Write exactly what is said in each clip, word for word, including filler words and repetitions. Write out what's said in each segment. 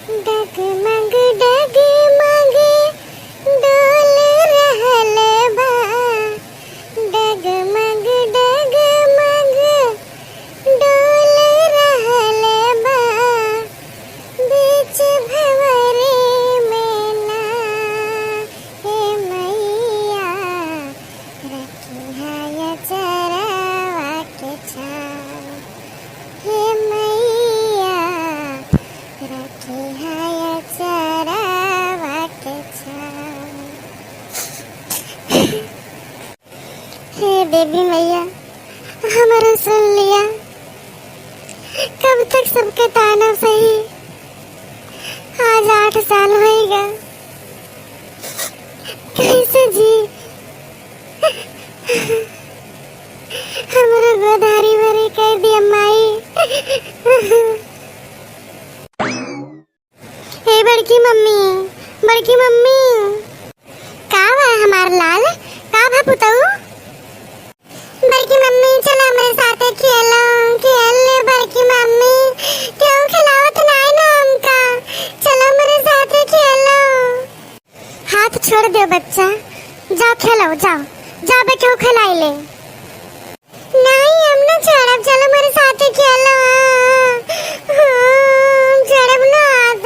डगमग डगमग डोल रहल बा, डगमग डगमग डोल रहल बा, बीच भंवरे में ना, हे मइया, रखिहा अचरवा के छाँव। हे मइया, रखिहा अचरवा के छाँव। हे देवी मइया, हमरो सुन लिया। कब तक सबके ताना सही? आज आठ साल होइगा। कैसे जी? हमरो गोदारी भरे कर दिया माई। ए बड़की मम्मी, बड़की मम्मी। का बा हमार लाल? का भा पुतऊ? बड़की मम्मी, चला हमरे साथे खेलो, खेल ले बड़की मम्मी। केहू खिलावत नाई ना हमका, चला हमरे साथे खेलो। हाथ छोड़ दे बच्चा, जाओ खेलो, जाओ, जाओ बेटो खेलाई ले। नाई, हम ना छोड़ब, चलो हमरे साथे खेलो। हाँ, छोड़ब ना आज।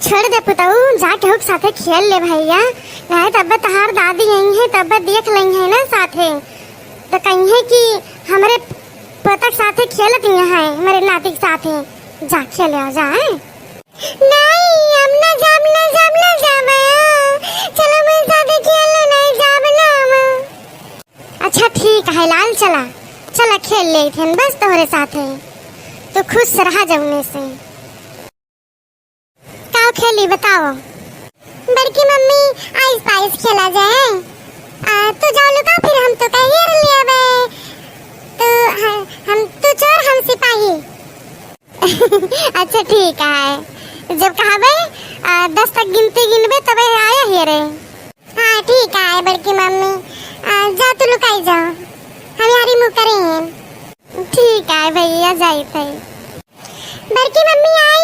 छोड़ दे पुतऊ, जा केहू के साथे खेल ले भइया, नाहीं तब तहार दादी आई है, तब देख लई है ना साथे, तो कही है कि हमरे पोता के साथे खेलत ही है, हमरे नाती के साथे। जा खेले आ जा, हैं? नाई, हम ना जाब, ना जाब, ना जाब, हाँ। चलो हमरे साथे खेल ले, नाई जाब ना हम। अच्छा ठीक है लाल, चला, चला खेल ले थे बस तोहरे साथे, तू खुश रहा जौने से। का खेली बताओ? बड़की मम्मी, आइस पाइस खेला जाए। आ, तू जाओ लुका, फिर हम तो कहिए रह लिया बे। तो ह-, हम, तू चोर, हम सिपाही। अच्छा ठीक है, जब कहबे, आ, दस तक गिनती गिनबे तबे आया ही रे। हाँ ठीक है बड़की मम्मी, आ, जा तू लुकाई जाओ, हम यारी मुँह करें। ठीक है भइया, जाइत है। बड़की मम्मी आई।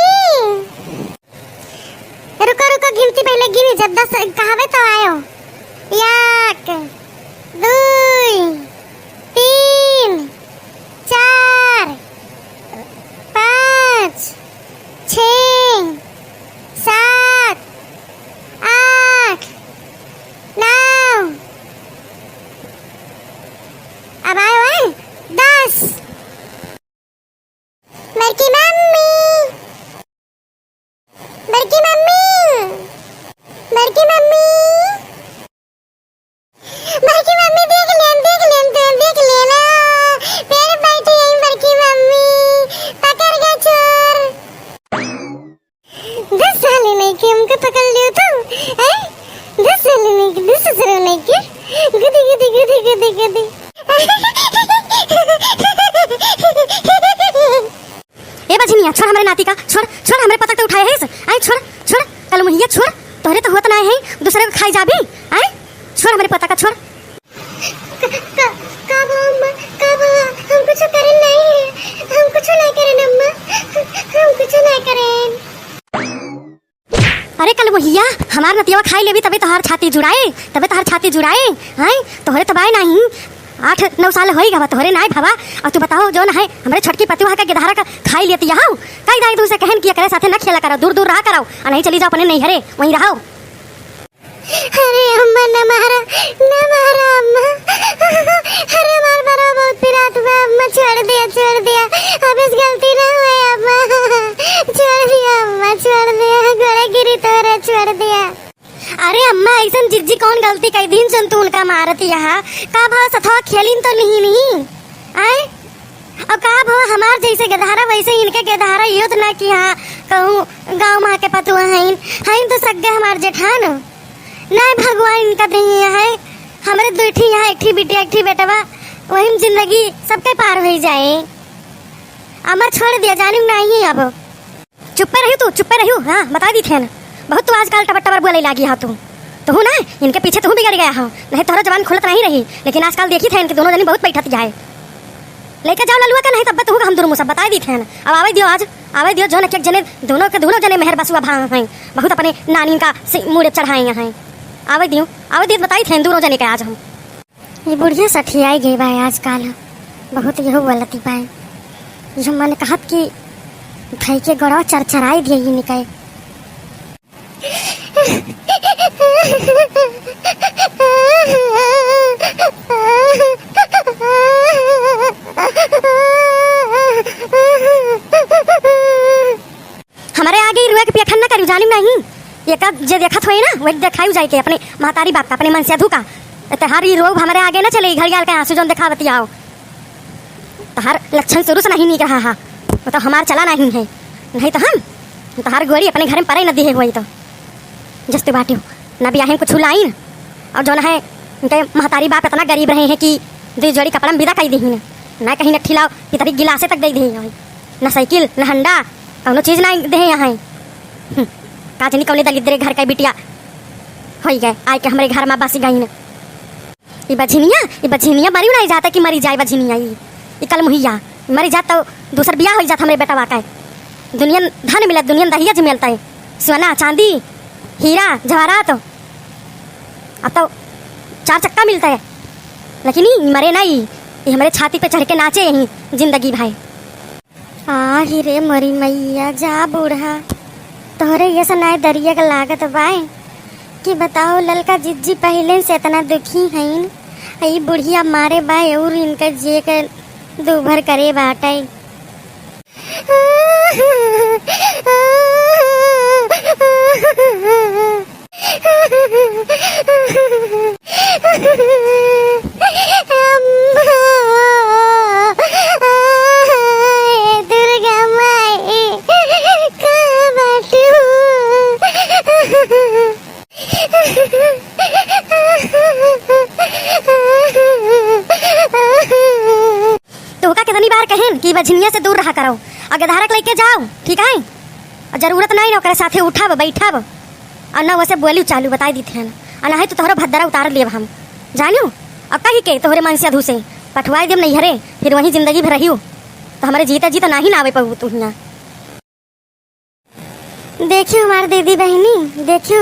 रुको, रुको, गिनती पहिले गिनी, जब दस कहबे तो आयो। एक, दुई, तीन, चार, पाँच, छः, सात, आठ, नौ। अब आयो है दस। बड़की मम्मी, बड़की मम्मी, बड़की मम्मी, बड़की मम्मी, देख लेन, देख लेन, तू देख लेना, फिर बैठी है बड़की मम्मी, पकड़ गए चोर। दस साल नहीं कि हमको पकड़ लियो तू, हैं? दस साल नहीं कि दस ससुर नहीं कि गुदी, गुदी, गुदी, गुदी, गुदी। ए बजनिया, छोड़ हमरे नाती का, छोड़, छोड़, हमरे पतक तो उठाए है, आए, छोड़, छोड़, कलमुहिया, छोड़, तोहरे तो होत ना है, दूसरे को खाई जाबी, आए, छोड़ हमरे पतक का, छोड़। का, का, का भवा अम्मा, का भवा, हम कुछ करे नहीं है, हम कुछ नहीं करे अम्मा, हम कुछ नहीं करे। अरे कलमुहिया, हमार नतिया खाई लेबी तबे तोहार छाती जुड़ाए, तबे तोहार छाती जुड़ाए, हैं? तोहरे तो बाय नाही, आठ नौ साल होई गवा तोहरे नाय भवा। और तू बताओ, जौन है हमरे छोटकी पतुआ का गेदहरा का खाई लेती हौ, कई दाई तुमसे कहन कि एकरे साथे न खेला करो, दूर दूर रहा करो, और नहीं चली जाओ अपने नैहरे, वहीं रहो। अरे अम्मा, न मारा, न मारा अम्मा। अरे हमार बड़ा बहुत पिरात बा अम्मा, छोड़ दिया, छोड़ दिया, अब इस गलती ना हुए अम्मा, छोड़ दिया अम्मा, छोड़ दिया, गोड़े गिरी तोरे, छोड़ दिया। अरे अम्मा, ऐसन जिज्जी कौन गलती कई दिन जन तू उनका मारत यहाँ? का भा सथवा खेलिन तो नहीं, नहीं? आए? और का भा हमार जैसे गेदहरा वैसे इनके गेदहरा, यो तो ना कि हाँ कहूँ गाँव मा के पतुआ हईन, हईन तो सग्गे हमार जेठान। नाय भगवान इनका देही है, हमरे दुई ठी यहाँ, एक ठी बिटिया, एक ठी बेटवा, वही में जिंदगी सबके पार हुई जाए। अम्मा छोड़ दिया, जानिम नहीं अब। चुप्पे रहियो तू, चुप्पे रहियो। हाँ, बताइ दी थेन। बहुत तू आजकल टबर टबर बोले लागी हा तू। तू ना, इनके पीछे तू बिगड़ गया हो, नहीं तोहरा जबान खुलत नहीं रही, लेकिन आजकल देखी थे इनके दोनों जनी बहुत बैठत जाए। लेके जाओ ललुआ का, नहीं तब तुहूँ का हम दुरमू सब बताई दीत हैं। अब आवे दियो आज, आवे दियो, जौन एक एक जने, दोनों के दोनों जने मेहर बसुआ भाई हैं, बहुत अपने नानिन का से मूड़े चढ़ाए हैं। आवे दियो, आवे दियो, बताई थे दोनों जने के आज हम। ये बुढ़िया सठियाई गई बा आजकल, बहुत यहू गलती बा। जो मन कहत कि धई के गोड़वा चरचराई दिए ये निकाय। हमरे आगे ई रोए के पेखन न करियो, जानिम नहीं। एका जे देखत होई ना, वही देखायु जाए के अपने महतारी बाप का, अपने मनसेधू का। तोहार ई रोब हमरे आगे न चले, ई घड़ियाल के आंसू जौन देखावत आओ। तोहार लक्षण शुरू से नहीं नीक रहा हा, वो तो हमार चला नहीं है, नहीं तो हम तोहार गोड़ी अपने घर में परे न दिहे होई तो। जस्ते बाटियो, न बियाहे में कुछ लाइन, और जौन है, इनके महतारी बाप इतना गरीब रहे हैं कि दुई जोड़ी कपड़ा में विदा कई दीहिन, न कहीं न ठिलाओ, पितरी गिलासे तक दे दे, न साइकिल, न हंडा, कौनो चीज ना दे यहाँ। हम्म, का जानी कौने दलिद्रे घर का बिटिया होई गए, आए के हमरे घर में बसी गईन। ई बझिनिया, ई बझिनिया मरी नहीं जाता कि मरी जाए बझिनिया ई, ई कलमुहिया मरी जात तो दूसर बियाह होई जात हमरे बेटवा का। दुनिया धन मिलत, दुनिया दहिया जी मिलता है, सोना, चांदी, हीरा, जवाहरात, अब तो चार चक्का मिलता है, लेकिन ई मरे नहीं, ई हमरे छाती पे चढ़ के नाचे यहीं जिंदगी भर। आहि रे मोरी मैया, जा बूढ़ा, तोहरे ये सनाए दरिया के लागत बाय कि बताओ, ललका जिज्जी पहिले से इतना दुखी हईन, आ ई बुढ़िया मारे बाय और इनका जिए के दूभर करे बाटे। अम्मा, ए दुर्गा माई, कहाँ बाटू? तोहका कितनी बार कहेन कि बझिनिया से दूर रहा करो, और गदहरा के लेके जाओ, ठीक है? और जरूरत नहीं ना ओकरे साथे उठब, बैठब, और ना वैसे बोली चालू बताई दीत हैं, और ना है तो तोहरो भद्दरा उतार लेब हम, जानियो। अब कही के तोहरे मनसेधू से पठवाई देब नैहरे, फिर वहीं जिंदगी भर रहियो, तो हमरे जीते जी तो नाही ना आवे पबू तू हियाँ। देखियो हमार दीदी बहिनी, देखियो,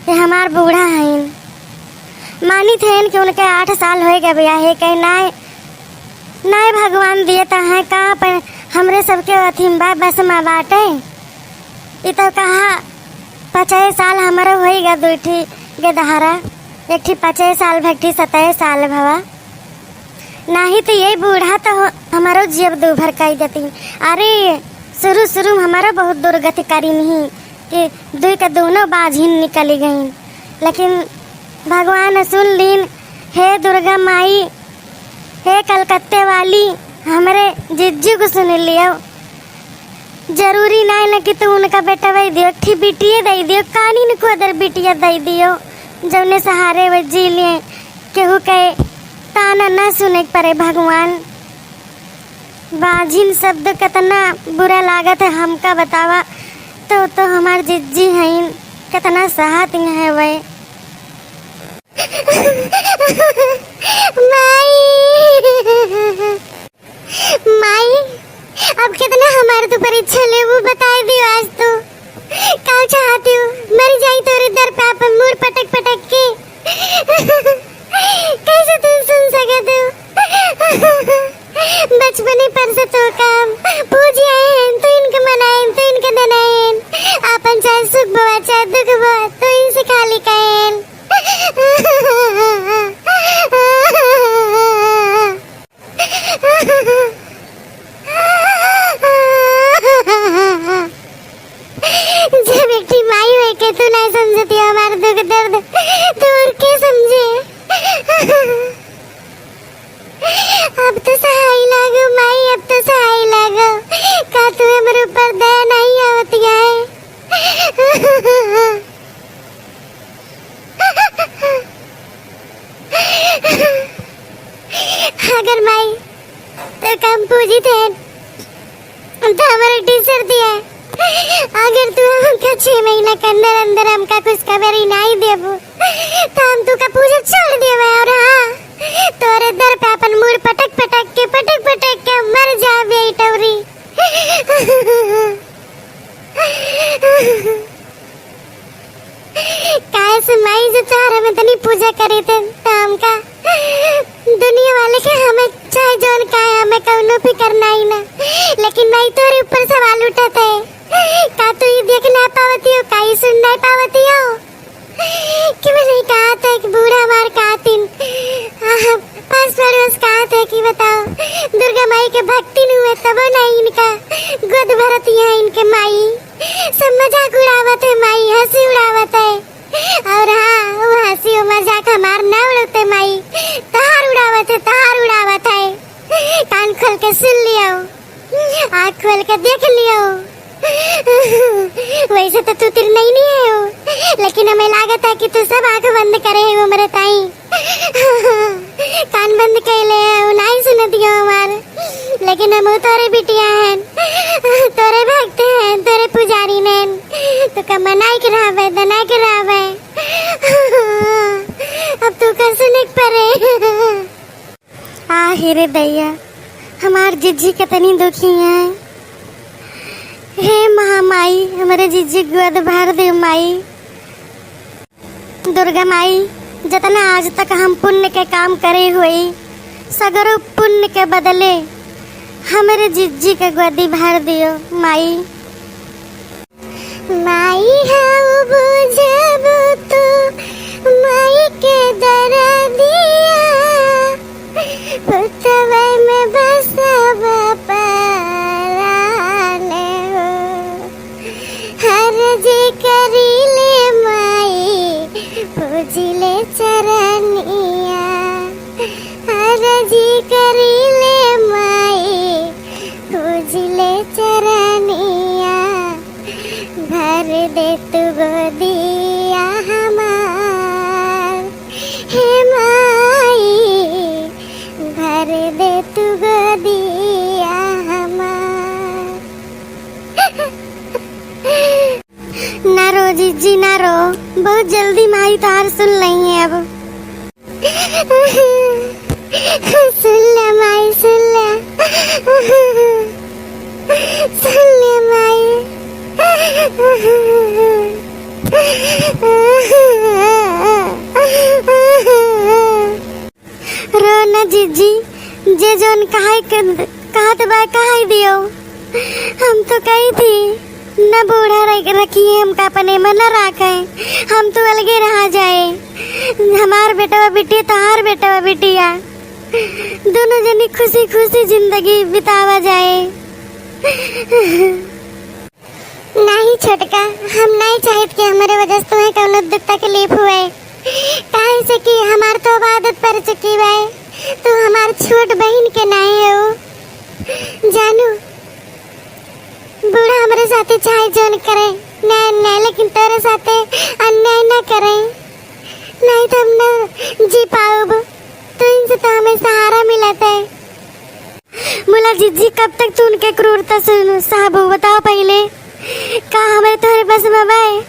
ये हमार बूढ़ा हईन। मानित हईन कि उनके आठ साल होए गए बियाहे के, नाय, नाय भगवान दिए त हैं का, पर हमरे सबके अथी में बा, बस में बाटे। ई तो कहा, पचास साल हमरो होई गा, दुई ठी गदहरा, एक ठी पचास साल भा, एक ठी सताईस साल भवा। नाही तो ये बूढ़ा तो हो-, हमारो जेब दूभर कई देती। अरे, शुरू शुरू में हमारो बहुत दुर्गति करी नहीं कि दुई के दोनों बाझिन निकली गईं, लेकिन भगवान सुन लीन। हे दुर्गा माई, हे कलकत्ते वाली, हमरे जिज्जू को सुन लियो। जरूरी नाय न कि तू उनका बेटवै दियो, एक ठी बिटिये दे दियो, कानी न कोदर बिटिया दे दियो, जौने सहारे वे जी लिए, केहू के ताना न सुने के पड़े भगवान। बाझिन शब्द कितना बुरा लागत है हमका बतावा, तो, तो हमार जिज्जी हईन, कितना सहत हैं वे। माई, माई, अब कितना हमार तू परीक्षा लेबू, बताई दियो आज तू। का चाहती हो? मर जाई तोरे दर पे आपन मूर पटक पटक के। कैसे तू सुन सकत हो? बचपने पर से तो काम पूजी आए हैं, तू इनके मनाएन, तू इनके दनाएन। आपन चाहे सुख भवा, चाहे दुख भवा, तू इनसे खाली कहेन। जब एक ठी माई होए के तू नहीं समझती हमार दुख दर्द, तो और के समझे? अब तो सहाय लागो माई, अब तो सहाय लागो। का तू हमरे ऊपर दया नहीं आवती है? अगर माई तो काम पूजी थे तो हमारे टीचर दिया, अगर तू हमका छह महीना के अंदर अंदर हमका खुशखबरी नहीं देबू, तो हम तू का पूजा छोड़ देबे। और हाँ, तोरे दर पे अपन मूड़ पटक पटक के, पटक पटक के मर जाबे टौरी। काहे से माई, जब तोहर हम इतनी पूजा करी थे, तो हमका दुनिया वाले के हमें चाहे जौन काहे, हमें कौनो फिकर नाई ना, लेकिन माई तोहरे ऊपर सवाल उठत है। का तू ये देख ना पावती हो, का ये सुन ना पावती हो? कि मैं नहीं कहा था कि बूढ़ा मार कातिन, आह, पास पड़ोस कहा था कि बताओ, दुर्गा माई के भक्तिन हुए तबो नहीं इनका गोद भरती है इनके माई। सब मजाक उड़ावत है माई, हंसी उड़ावत है। और हाँ, वो हंसी वो मजाक हमार ना उड़ावत है माई, तहार उड़ावत है, तहार उड़ावत है। कान खोल के सुन लियो, आँख खोल के देख लियो। वैसे तो तू तिरनैनी है हो, लेकिन हमें लागत है कि तू सब आँख बंद करे है हमरे ताई। कान बंद कैले है, उ नाई सुन दियो हमार। लेकिन हम तोरे बिटिया हैं, तोरे भक्त हैं, तोरे पुजारी हैं। तो का मनाई के रहबे, दनाई के रहबे। अब तू का सुने के परे। आ हे रे दैया, हमार जिज्जी कितनी दुखी है। हे महामाई, हमरे जिज्जी गोद भर दे माई। दुर्गा माई, जितना आज तक हम पुण्य के काम करे हुई, सगरो पुण्य के बदले हमरे जिज्जी के गोदी भर दियो माई। माई हऊ बुझबू तू माई के दरदिया, पुतवे में बसब परान हो। हरजी करीले माई, पूजिले चरनिया। हरजी करीले माई, पूजिले चरनिया। भर दे तू गोदिया हमार, हे माई, भर दे तू गोदिया हमार। ना रो जिज्जी, ना रो, बहुत जल्दी माई तोहार सुन लई है अब। सुन ले माई, सुन ले, सुन ले माई। रो न जिज्जी, जे जौन कहाई क-, कहत बा, कहाई दियो। हम तो कही थी, न बूढ़ा रख-, रखी है हमका अपने में, न राखे, हम तो अलगे रहा जाए। हमार बेटवा बिटिया, तोहार बेटवा बिटिया, दोनों जनी खुशी खुशी जिंदगी बितावा जाए। नाही छोटका, हम नाही चाहित कि हमरे वजह से तुम्हें कौनो दुख तकलीफ हुए, काहे से कि हमार तो अब आदत पड़ चुकी बा। तू हमार छोट बहिन के नाही हो जानू। बूढ़ा हमरे साथे चाहे जौन करे, न्याय न्याय, लेकिन तोरे साथे अन्याय ना करे, नाही तो हम ना जी पाउब। तू इनसे तो हमें सहारा मिलत है। मुला जिज्जी, कब तक तू उनके क्रूरता सहबू? बताओ पहिले, का हमरे तोहरे बस में बाए?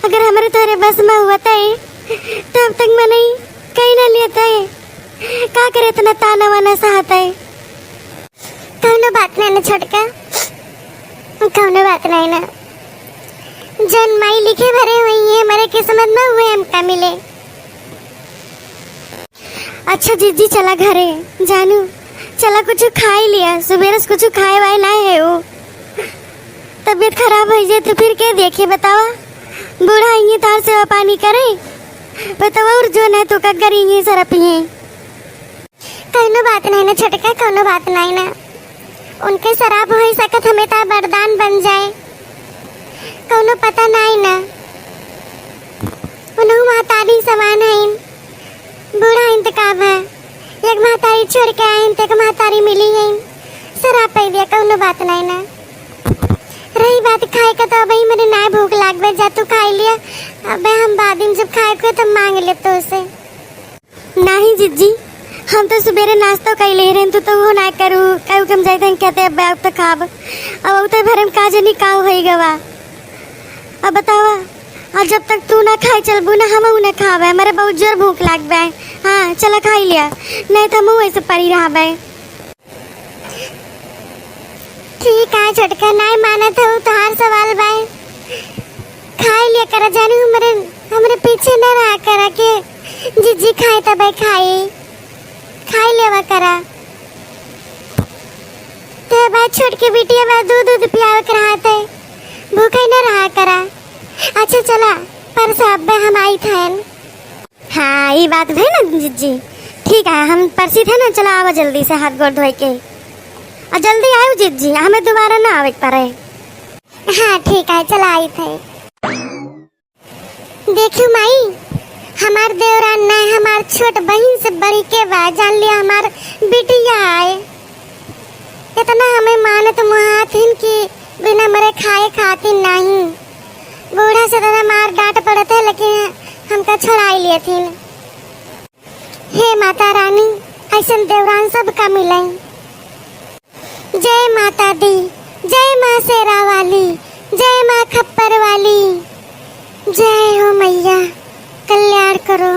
अगर हमरे तोहरे बस में हुआ तय, तो अब तक मनई कहीं ना लिया तय। का करे इतना ताना वाना सहत है? कौनो बात नहीं ना छोटका, कौनो बात नहीं ना। जौन माई लिखे भरे हुई है हमारे किस्मत में, हुए हमका मिले। अच्छा जिज्जी, चला घरे। जानू, चला कुछ खाई लिया, सुबेरे से कुछ खाए वाए ना है वो। तबीयत खराब हो जाए तो फिर के देखे बतावा? बूढ़ा आइए तार सेवा पानी करे, बतावा, और जो ना तो का करेंगे सरपिए। कौनो बात नहीं ना छोटका, कौनो बात नहीं ना। उनके शराब हो सकत हमें ता वरदान बन जाए, कौनो पता नहीं ना। उन्हों महतारी समान हईन, बूढ़ा हईन त का भा, एक महतारी छोड़ के आईन त एक महतारी मिली हईन। शराब पी लिया, कौनो बात नहीं ना। रही बात खाए का, तो अबही मने ना भूख लागबे, जा तू खाई लिया, अबे हम बाद में जब खाए को तो मांग ले तो उसे। नाही जिज्जी, हम तो सुबेरे नाश्तो कई ले रहन, तू तो वो ना करू, कहू के हम जाइत हन कहते अब तो खाब। अब उते भरे में का जनी का होई गवा। अब बतावा, और जब तक तू ना खाए चलबू ना, हमहू ना खाबे, हमरे बहुत जोर भूख लागबे। हाँ, चला खाई लिया, नहीं तो हमहू ऐसे पड़ी रहबे। ठीक है छोटका, नाय मानत हऊ, तोहार सवाल बाय। खाई लिया करा जानू, हमरे, हमरे पीछे न रहा करा के जिज्जी खाए तबे खाई, खाई लेवा करा। ते भाई छोटकी बिटिया बा, दूध, दूध पियावे के रहा ते, भूखे न रहा करा। अच्छा चला, परसा अब्बे हम आई थैन। हाँ, ई बात भई ना जिज्जी। ठीक है, हम परसी थे ना, चला आवा जल्दी से हाथ गोड़ धोए के। और जल्दी आयो जिज्जी, हमें दोबारा ना आवे के पड़े। हाँ, ठीक है, चला आई थे। देखियो माई, हमार देवरान ना, हमार छोट बहिन से बढ़ के बा, जान लिया हमार बिटिया आए। इतना हमें मानत मुहात हिन कि बिना मरे खाए खातिन नहीं। बूढ़ा से इतना मार डांट पड़त है, लेकिन हमका छोड़ाई लेथिन। हे माता रानी, ऐसन देवरान सबका मिले। जय माता दी, जय माँ शेरा वाली, जय माँ खप्पर वाली, जय हो मैया, कल्याण करो।